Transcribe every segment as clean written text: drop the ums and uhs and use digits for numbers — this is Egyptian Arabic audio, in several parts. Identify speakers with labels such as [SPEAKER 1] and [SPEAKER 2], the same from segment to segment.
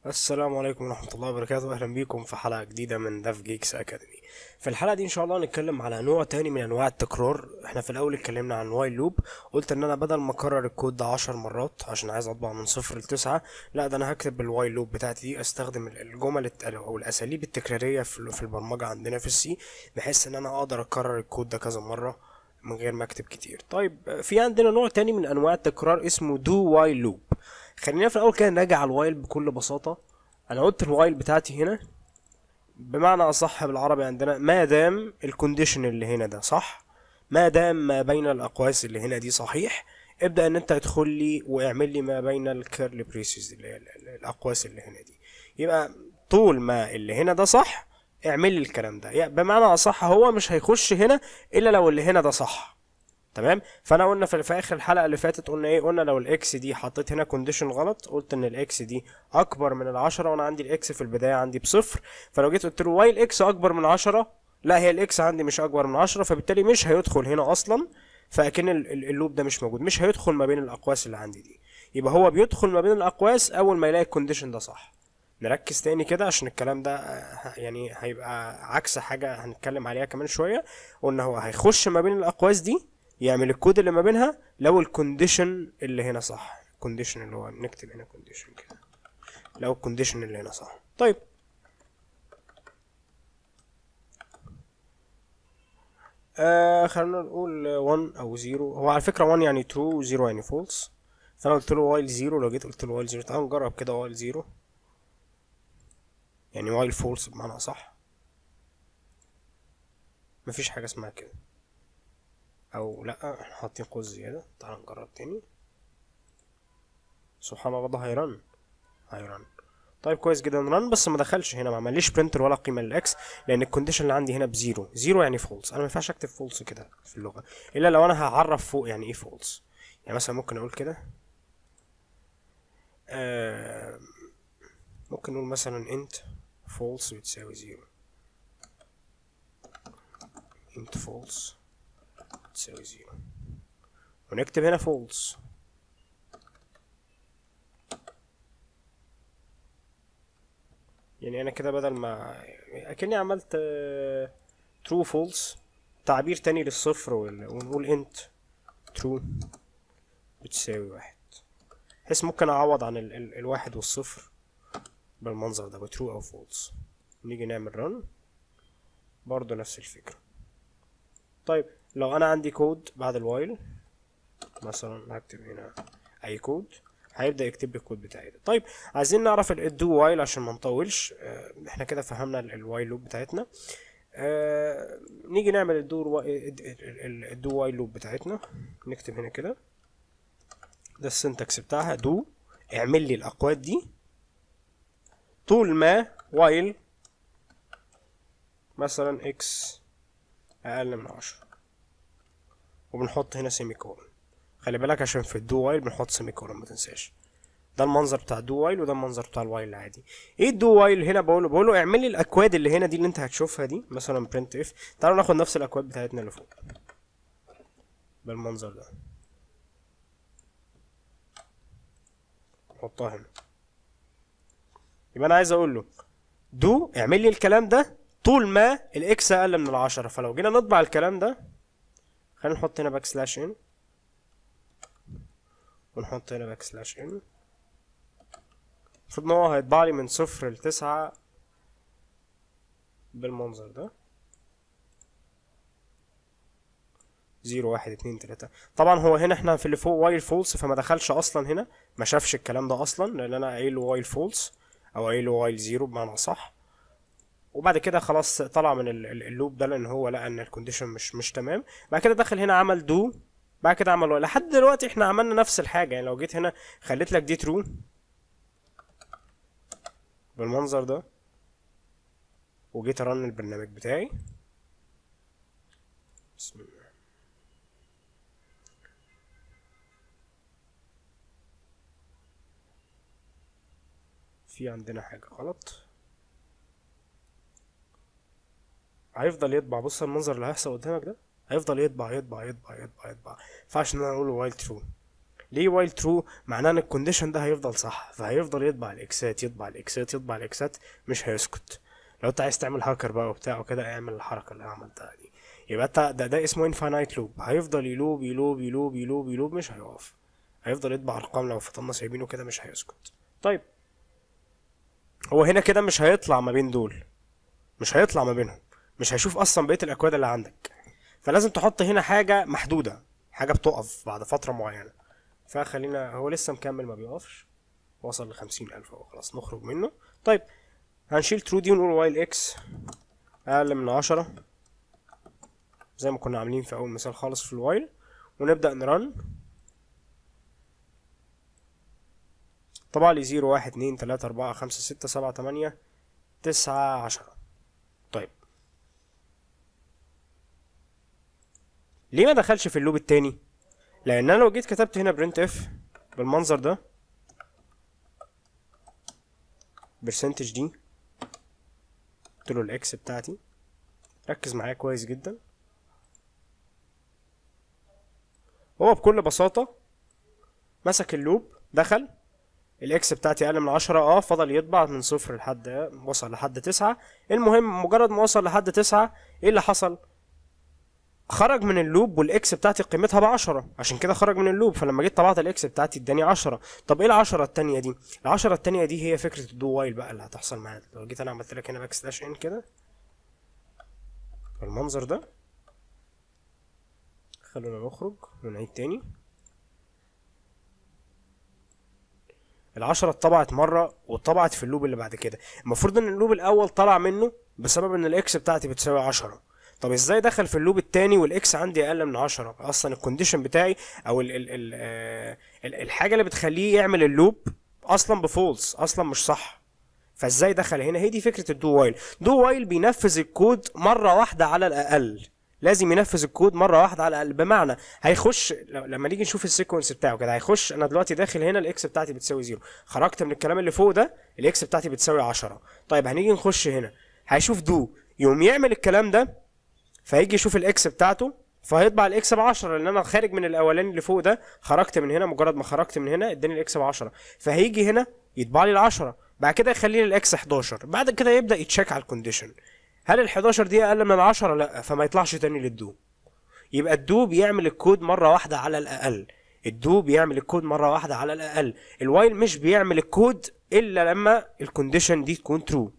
[SPEAKER 1] السلام عليكم ورحمة الله وبركاته. أهلا بيكم في حلقة جديدة من Dev Geeks Academy. في الحلقة دي إن شاء الله هنتكلم على نوع تاني من أنواع التكرار. احنا في الأول اتكلمنا عن while loop، قلت إن أنا بدل ما أكرر الكود ده 10 مرات عشان عايز أطبع من 0 ل9، لا ده أنا هكتب بال while loop بتاعتي دي، أستخدم الجمل أو الأساليب التكرارية في البرمجة عندنا في ال C، بحيث إن أنا أقدر أكرر الكود ده كذا مرة من غير ما اكتب كتير. طيب في عندنا نوع تاني من انواع التكرار اسمه do while loop. خلينا في الاول كده نراجع ال while بكل بساطة. انا قلت ال while بتاعتي هنا بمعنى اصح بالعربي عندنا ما دام ال condition اللي هنا ده صح، ما دام ما بين الاقواس اللي هنا دي صحيح، ابدأ ان انت ادخل لي واعمل لي ما بين ال curly braces اللي هي الاقواس اللي هنا دي. يبقى طول ما اللي هنا ده صح اعمل لي الكلام ده، يعني بمعنى اصح هو مش هيخش هنا الا لو اللي هنا ده صح. تمام؟ فانا قلنا في اخر الحلقة اللي فاتت قلنا ايه؟ قلنا لو ال x دي حطيت هنا condition غلط، قلت ان ال x دي اكبر من ال10، وانا عندي ال x في البداية عندي بصفر، فلو جيت قلت له while x اكبر من 10، لا هي ال x عندي مش اكبر من 10، فبالتالي مش هيدخل هنا اصلا، فاكن ال loop ده مش موجود، مش هيدخل ما بين الاقواس اللي عندي دي. يبقى هو بيدخل ما بين الاقواس اول ما يلاقي ال condition ده صح. نركز تاني كده عشان الكلام ده هيبقى عكس حاجة هنتكلم عليها كمان شوية. قلنا هو هيخش ما بين الأقواس دي يعمل الكود اللي ما بينها لو ال condition اللي هنا صح، ال condition اللي هو نكتب هنا condition كده، لو ال condition اللي هنا صح. طيب خلينا نقول 1 او 0. هو على فكرة 1 يعني true، 0 يعني false، فانا قلت له while 0. لو جيت قلت له while 0، تعالوا نجرب كده while 0 يعني while false بمعنى صح، مفيش حاجة اسمها كده، او لا احنا حاطين قوس زيادة. تعال نجرب تاني. سبحان الله ده هي run، هي run. طيب كويس جدا run، بس ما دخلش هنا، ما عمليش print ولا قيمة لل x، لان ال condition اللي عندي هنا ب zero. zero يعني false، انا ما ينفعش اكتب false كده في اللغة الا لو انا هعرف فوق يعني ايه false. يعني مثلا ممكن اقول كده، ممكن نقول مثلا int false بتساوي 0، int false بتساوي 0، ونكتب هنا false. يعني انا كده بدل ما اكني عملت true false، تعبير تاني للصفر، ونقول int true بتساوي 1، بحيث ممكن اعوض عن الواحد والصفر بالمنظر ده ب true او false. نيجي نعمل run برضو نفس الفكرة. طيب لو انا عندي كود بعد ال while، مثلا هكتب هنا اي كود، هيبدأ يكتب لي الكود بتاعي ده. طيب عايزين نعرف ال do while عشان ما نطولش، احنا كده فهمنا ال while loop بتاعتنا. نيجي نعمل ال do while loop بتاعتنا. نكتب هنا كده، ده ال syntax بتاعها، do اعمل لي الاكواد دي طول ما while مثلا x اقل من 10، وبنحط هنا semicolon. خلي بالك عشان في ال do while بنحط semicolon ما تنساش. ده المنظر بتاع ال do while وده المنظر بتاع ال while العادي. ايه ال do while هنا؟ بقوله اعمل لي الاكواد اللي هنا دي اللي انت هتشوفها دي، مثلا printf. تعالوا ناخد نفس الاكواد بتاعتنا اللي فوق بالمنظر ده، نحطها هنا. يبقى انا عايز اقول له do اعمل لي الكلام ده طول ما ال x اقل من ال10. فلو جينا نطبع الكلام ده، خلينا نحط هنا backslash n ونحط هنا backslash n. المفروض ان هو هيطبع لي من 0 ل9 بالمنظر ده، 0 1 2 3. طبعا هو هنا احنا في اللي فوق while false، فما دخلش اصلا هنا، ما شافش الكلام ده اصلا، لان انا قايل له while false او قايل له while 0 بمعنى صح. وبعد كده خلاص طلع من ال loop ده، لان هو لقى ان ال condition مش تمام. بعد كده دخل هنا عمل do، بعد كده عمل while. لحد دلوقتي احنا عملنا نفس الحاجة. يعني لو جيت هنا خليت لك دي true بالمنظر ده، وجيت ا run البرنامج بتاعي، بسم الله، في عندنا حاجة غلط، هيفضل يطبع. بص المنظر اللي هيحصل قدامك ده، هيفضل يطبع يطبع يطبع يطبع يطبع. ما ينفعش ان انا اقول while true. ليه while true؟ معناه ان ال condition ده هيفضل صح، فهيفضل يطبع الاكسات يطبع الاكسات يطبع الاكسات، مش هيسكت. لو انت عايز تعمل هاكر بقى وبتاع وكده، اعمل الحركة اللي انا عملتها دي. يبقى انت ده اسمه infinite loop، هيفضل ي loop ي loop ي loop ي loop ي loop، مش هيقف، هيفضل يطبع ارقام. لو فضلنا سايبينه كده مش هيسكت. طيب هو هنا كده مش هيطلع ما بين دول، مش هيطلع ما بينهم، مش هيشوف اصلا بقية الاكواد اللي عندك. فلازم تحط هنا حاجة محدوده، حاجة بتقف بعد فترة معينه. فخلينا، هو لسه مكمل ما بيقفش، وصل ل50,000 اهو، خلاص نخرج منه. طيب هنشيل true دي ونقول while x اقل من 10 زي ما كنا عاملين في اول مثال خالص في ال while، ونبدأ ن run. طبع لي 0 1 2 3 4 5 6 7 8 9 10. طيب ليه ما دخلش في ال loop التاني؟ لان انا لو جيت كتبت هنا printf بالمنظر ده percentage d، قلت له ال x بتاعتي، ركز معايا كويس جدا، هو بكل بساطة مسك ال loop، دخل ال x بتاعتي اقل من 10، فضل يطبع من 0 لحد وصل لحد 9. المهم مجرد ما وصل لحد 9 ايه اللي حصل؟ خرج من ال loop وال x بتاعتي قيمتها ب10، عشان كده خرج من ال loop. فلما جيت طبعت ال x بتاعتي اداني 10. طب ايه ال10 التانية دي؟ ال10 التانية دي هي فكرة ال do while بقى اللي هتحصل معانا. لو جيت انا عملت لك هنا backslash n كده بالمنظر ده، خلونا نخرج ونعيد تاني. ال10 اتطبعت مرة واتطبعت في ال loop اللي بعد كده. المفروض ان ال loop الاول طلع منه بسبب ان ال x بتاعتي بتساوي 10. طب ازاي دخل في ال loop التاني وال x عندي اقل من 10؟ اصلا ال condition بتاعي او ال ال ال ال الحاجة اللي بتخليه يعمل ال loop اصلا ب false، اصلا مش صح. فازاي دخل هنا؟ هي دي فكرة ال do while. do while بينفذ الكود مرة واحدة على الاقل، لازم ينفذ الكود مرة واحدة على الاقل. بمعنى هيخش، لما نيجي نشوف ال sequence بتاعه كده، هيخش، انا دلوقتي داخل هنا ال x بتاعتي بتساوي 0، خرجت من الكلام اللي فوق ده ال x بتاعتي بتساوي 10. طيب هنيجي نخش هنا، هيشوف do، يقوم يعمل الكلام ده، فهيجي يشوف ال x بتاعته فهيطبع ال x ب10، لان انا خارج من الاولاني اللي فوق ده، خرجت من هنا، مجرد ما خرجت من هنا اداني ال x ب10، فهيجي هنا يطبع لي ال10، بعد كده يخلي لي ال x 11، بعد كده يبدا ي check على ال condition، هل ال 11 دي اقل من 10؟ لا، فما يطلعش تاني لل do. يبقى ال do بيعمل الكود مرة واحدة على الاقل، ال do بيعمل الكود مرة واحدة على الاقل. ال while مش بيعمل الكود الا لما ال condition دي تكون true،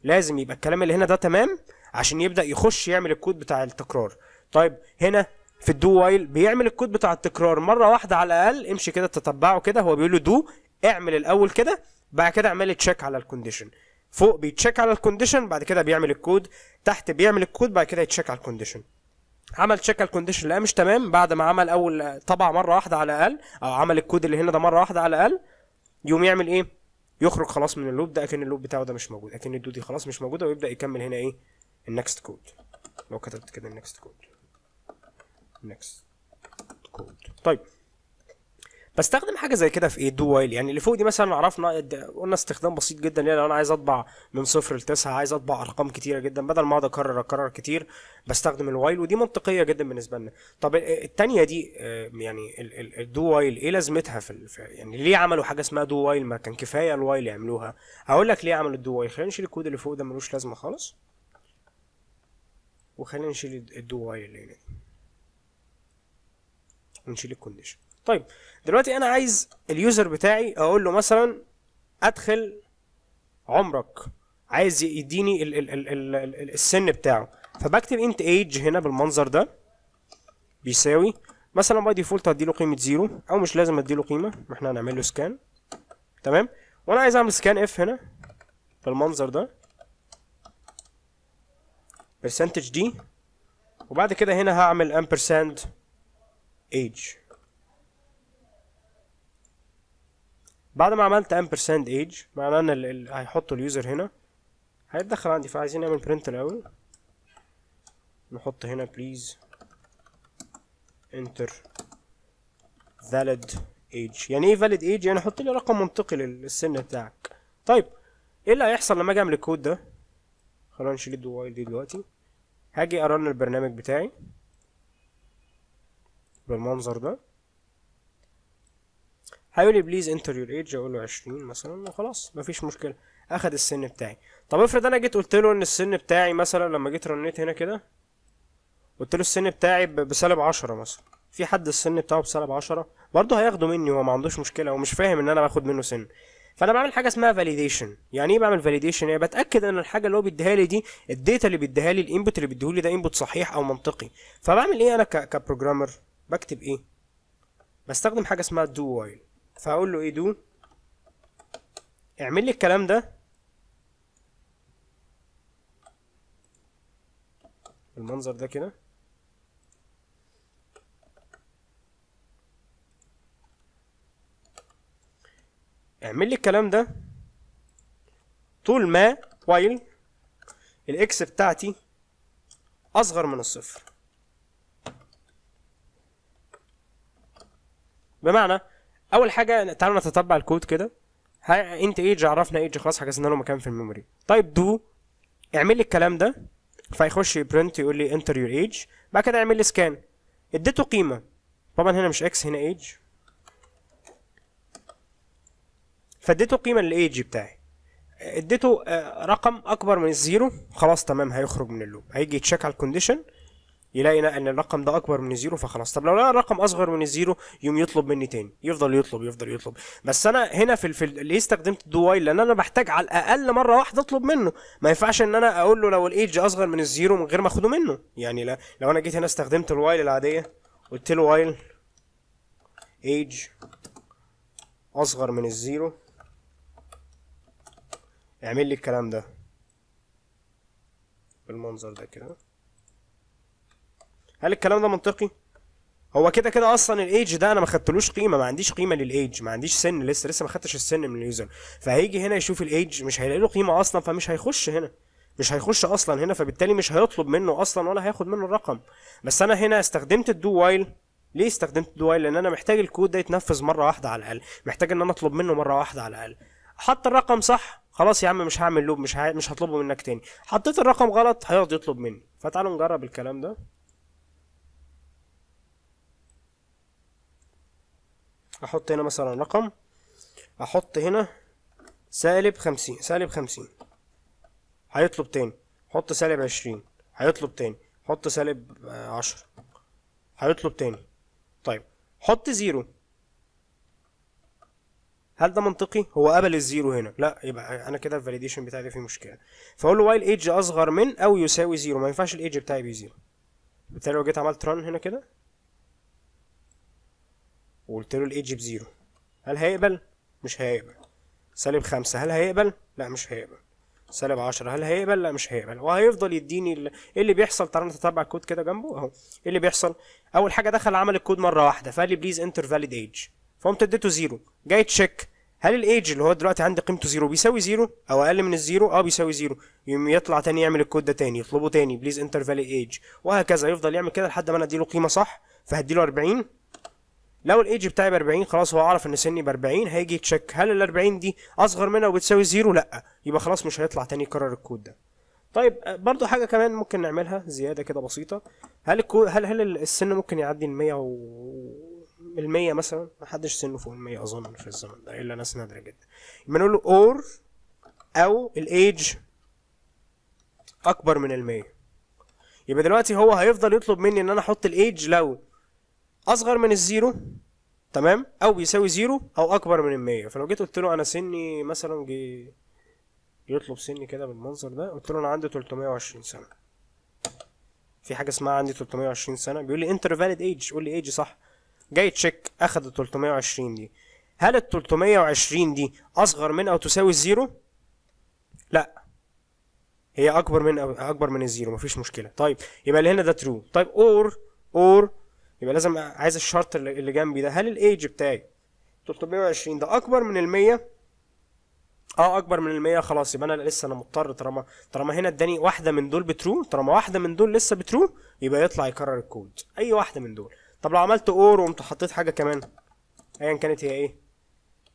[SPEAKER 1] لازم يبقى الكلام اللي هنا ده تمام عشان يبدا يخش يعمل الكود بتاع التكرار. طيب هنا في ال do while بيعمل الكود بتاع التكرار مرة واحدة على الاقل، امشي كده تتبعه كده، هو بيقول له do اعمل الاول كده، بعد كده اعمل check على ال condition. فوق بي check على ال condition، بعد كده بيعمل الكود، تحت بيعمل الكود، بعد كده ي check على ال condition. عمل check على ال condition لا مش تمام، بعد ما عمل اول طبع مرة واحدة على الاقل، او عمل الكود اللي هنا ده مرة واحدة على الاقل، يقوم يعمل ايه؟ يخرج خلاص من ال loop ده، اكن ال loop بتاعه ده مش موجود، اكن ال do دي خلاص مش موجودة، ويبدا يكمل هنا ايه؟ ال next code. لو كتبت كده ال next code، next code. طيب بستخدم حاجة زي كده في ايه؟ do while. يعني اللي فوق دي مثلا عرفنا، قلنا استخدام بسيط جدا ليه، لو انا عايز اطبع من 0 ل 9، عايز اطبع ارقام كتيرة جدا، بدل ما اقعد اكرر كتير بستخدم ال while، ودي منطقية جدا بالنسبة لنا. طب التانية دي، يعني ال do while ايه لازمتها في يعني ليه عملوا حاجة اسمها do while؟ ما كان كفاية ال while يعملوها. هقول لك ليه عملوا ال do while. خلينا نشيل الكود اللي فوق ده ملوش لازمه خالص، وخلينا نشيل ال do while اللي هنا دي، ونشيل ال condition. طيب دلوقتي انا عايز ال user بتاعي اقول له مثلا ادخل عمرك، عايز يديني السن بتاعه، فبكتب int age هنا بالمنظر ده بيساوي مثلا by default هديله قيمة 0، او مش لازم اديله قيمة، ما احنا هنعمل له scan. تمام، وانا عايز اعمل scanf هنا بالمنظر ده percentage d، وبعد كده هنا هعمل ampersand age. بعد ما عملت ampersand age معناه ان هيحطوا ال user هنا هيتدخل عندي، فعايزين نعمل print الاول، نحط هنا please enter valid age. يعني ايه valid age؟ يعني حط لي رقم منطقي للسن بتاعك. طيب ايه اللي هيحصل لما اجي اعمل الكود ده؟ خلونا نشيل ال do while دي دلوقتي. هاجي ا run البرنامج بتاعي بالمنظر ده. هيقول لي please enter your age، اقول له 20 مثلا وخلاص، مفيش مشكله، اخد السن بتاعي. طب افرض انا جيت قلت له ان السن بتاعي مثلا، لما جيت رنيت هنا كده قلت له السن بتاعي بسالب 10 مثلا، في حد السن بتاعه بسالب 10؟ برضه هياخده مني، هو ما عندوش مشكله، هو مش فاهم ان انا باخد منه سن. فانا بعمل حاجة اسمها validation. يعني ايه بعمل validation؟ يعني بتاكد ان الحاجة اللي هو بيديها لي دي، ال data اللي بيديها لي، ال input اللي بيديه لي ده input صحيح او منطقي. فبعمل ايه انا ك programmer؟ بكتب ايه؟ بستخدم حاجة اسمها do while. فاقول له ايه؟ do، اعمل لي الكلام ده بالمنظر ده كده، اعمل لي الكلام ده طول ما while ال x بتاعتي اصغر من الصفر. بمعنى اول حاجة تعالوا نتتبع الكود كده. int age، عرفنا age خلاص، حجزنا له مكان في ال memory. طيب do اعمل لي الكلام ده، فيخش ي print يقول لي enter your age. بعد كده اعمل لي scan، اديته قيمة، طبعا هنا مش x هنا age، فاديته قيمة للايج بتاعي، اديته رقم اكبر من ال zero، خلاص تمام هيخرج من ال loop. هيجي ي check على ال condition يلاقي ان الرقم ده اكبر من ال zero فخلاص. طب لو لقى الرقم اصغر من ال zero يقوم يطلب مني تاني، يفضل يطلب يفضل يطلب. بس انا هنا في ليه استخدمت do while؟ لان انا بحتاج على الاقل مرة واحدة اطلب منه، ما ينفعش ان انا اقول له لو الايج اصغر من ال zero من غير ما اخده منه. يعني لا، لو انا جيت هنا استخدمت ال while العادية قلت له while age اصغر من ال zero اعمل لي الكلام ده بالمنظر ده كده، هل الكلام ده منطقي؟ هو كده كده اصلا الايج ده انا ما خدتلوش قيمة، ما عنديش قيمة للايج، ما عنديش سن لسه ما خدتش السن من ال user. فهيجي هنا يشوف الايج مش هيلاقي له قيمة اصلا، فمش هيخش هنا، مش هيخش اصلا هنا، فبالتالي مش هيطلب منه اصلا ولا هياخد منه الرقم. بس انا هنا استخدمت ال do while. ليه استخدمت ال do while؟ لان انا محتاج الكود ده يتنفذ مرة واحدة على الاقل، محتاج ان انا اطلب منه مرة واحدة على الاقل. حط الرقم صح، خلاص يا عم مش هعمل loop، مش هطلبه منك تاني. حطيت الرقم غلط هيقعد يطلب مني. فتعالوا نجرب الكلام ده. احط هنا مثلا رقم، احط هنا سالب 50، سالب 50 هيطلب تاني. حط سالب 20 هيطلب تاني. حط سالب 10 هيطلب تاني. طيب حط zero، هل ده منطقي؟ هو قبل ال zero هنا، لا، يبقى انا كده ال validation بتاعي ده فيه مشكلة. فاقول له while age اصغر من او يساوي zero، ما ينفعش الايج بتاعي ب zero. بالتالي لو جيت عملت run هنا كده وقلت له ال age ب zero، هل هيقبل؟ مش هيقبل. سالب 5 هل هيقبل؟ لا مش هيقبل. سالب 10 هل هيقبل؟ لا مش هيقبل. وهيفضل يديني ايه اللي بيحصل؟ تعالى نتتبع الكود كده جنبه اهو. ايه اللي بيحصل؟ اول حاجة دخل عمل الكود مرة واحدة، فقال لي please enter valid age، فقمت اديته zero. جاي check هل الايج اللي هو دلوقتي عندي قيمته zero بيساوي zero او اقل من ال zero؟ بيساوي zero. يقوم يطلع تاني يعمل الكود ده تاني، يطلبه تاني please enter valid age، وهكذا. يفضل يعمل كده لحد ما انا اديله قيمة صح، فهديله 40. لو الايج بتاعي ب 40 خلاص هو عرف ان سني ب 40، هيجي ي check هل ال 40 دي اصغر منها وبتساوي zero؟ لا، يبقى خلاص مش هيطلع تاني يكرر الكود ده. طيب برضو حاجة كمان ممكن نعملها زيادة كده بسيطة، هل السن ممكن يعدي ال 100 و ال 100 مثلا؟ ما حدش سنة فوق ال 100 اظن في الزمن ده الا ناس نادرة جدا. يبقى نقول له or او الايج اكبر من ال 100. يبقى دلوقتي هو هيفضل يطلب مني ان انا احط الايج لو اصغر من ال zero، تمام، او بيساوي zero او اكبر من ال 100. فلو جيت قلت له انا سني مثلا، جه يطلب سني كده بالمنظر ده، قلت له انا عندي 320 سنة، في حاجة اسمها عندي 320 سنة؟ بيقول لي enter valid age، قول لي ايج صح. جاي check اخد ال 320 دي، هل ال 320 دي اصغر من او تساوي ال zero؟ لا، هي اكبر من أو اكبر من ال zero، مفيش مشكلة. طيب يبقى اللي هنا ده true. طيب or يبقى لازم عايز الشرط اللي جنبي ده، هل الايج بتاعي 320 ده اكبر من ال 100؟ اكبر من ال 100، خلاص يبقى انا لسه مضطر، طالما هنا اداني واحدة من دول ب true، طالما واحدة من دول لسه ب true يبقى يطلع يكرر الكود، اي واحدة من دول. طب لو عملت or وقمت حطيت حاجة كمان ايا كانت هي ايه،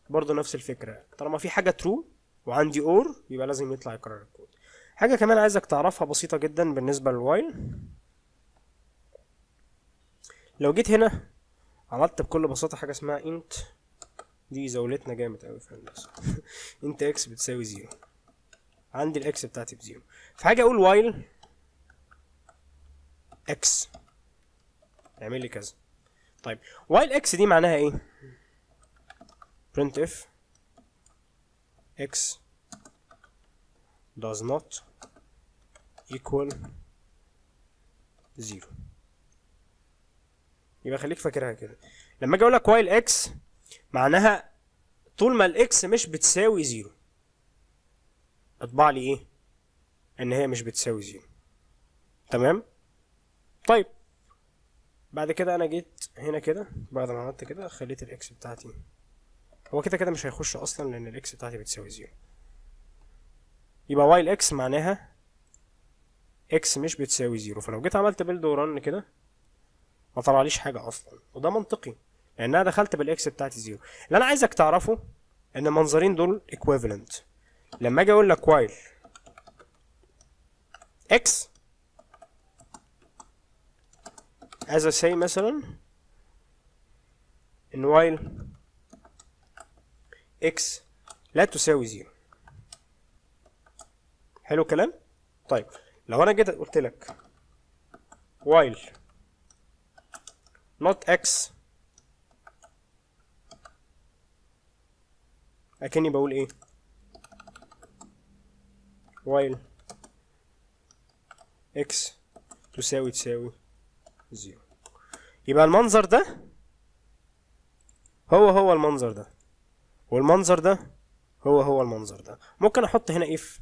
[SPEAKER 1] برضه نفس الفكرة، طالما في حاجة true وعندي or يبقى لازم يطلع يكرر الكود. حاجة كمان عايزك تعرفها بسيطة جدا بالنسبة لل while، لو جيت هنا عملت بكل بساطة حاجة اسمها int دي زولتنا جامد قوي في هندسه. int x بتساوي zero، عندي ال x بتاعتي ب zero، فهاجي اقول while x اعمل لي كذا. طيب، while x دي معناها ايه؟ printf x does not equal 0. يبقى خليك فاكرها كده، لما اجي اقول لك while x معناها طول ما ال x مش بتساوي zero اطبع لي ايه؟ ان هي مش بتساوي zero، تمام؟ طيب، بعد كده انا جيت هنا كده، بعد ما عملت كده خليت ال x بتاعتي، هو كده كده مش هيخش اصلا لان ال x بتاعتي بتساوي zero. يبقى while x معناها x مش بتساوي zero. فلو جيت عملت build و run كده ما طلعليش حاجة اصلا، وده منطقي لان انا دخلت بال x بتاعتي zero. اللي انا عايزك تعرفه ان المنظرين دول equivalent. لما اجي اقول لك while x as I say مثلا ان while x لا تساوي zero، حلو الكلام؟ طيب، لو انا جيت قلت لك while not x، اكني بقول ايه؟ while x تساوي تساوي zero. يبقى المنظر ده هو هو المنظر ده، والمنظر ده هو هو المنظر ده. ممكن احط هنا if،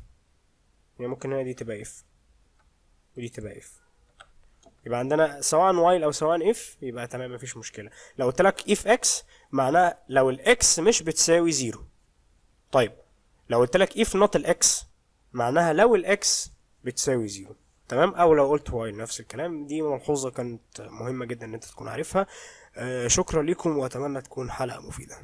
[SPEAKER 1] يعني ممكن هنا دي تبقى if ودي تبقى if، يبقى عندنا سواء while او سواء if يبقى تمام، مفيش مشكله. لو قلت لك if x معناه لو ال x مش بتساوي zero. طيب، لو قلت لك if not ال x معناها لو ال x بتساوي zero، تمام؟ او لو قلت while نفس الكلام. دي ملحوظة كانت مهمة جدا ان انت تكون عارفها. شكرا لكم واتمنى تكون حلقة مفيدة.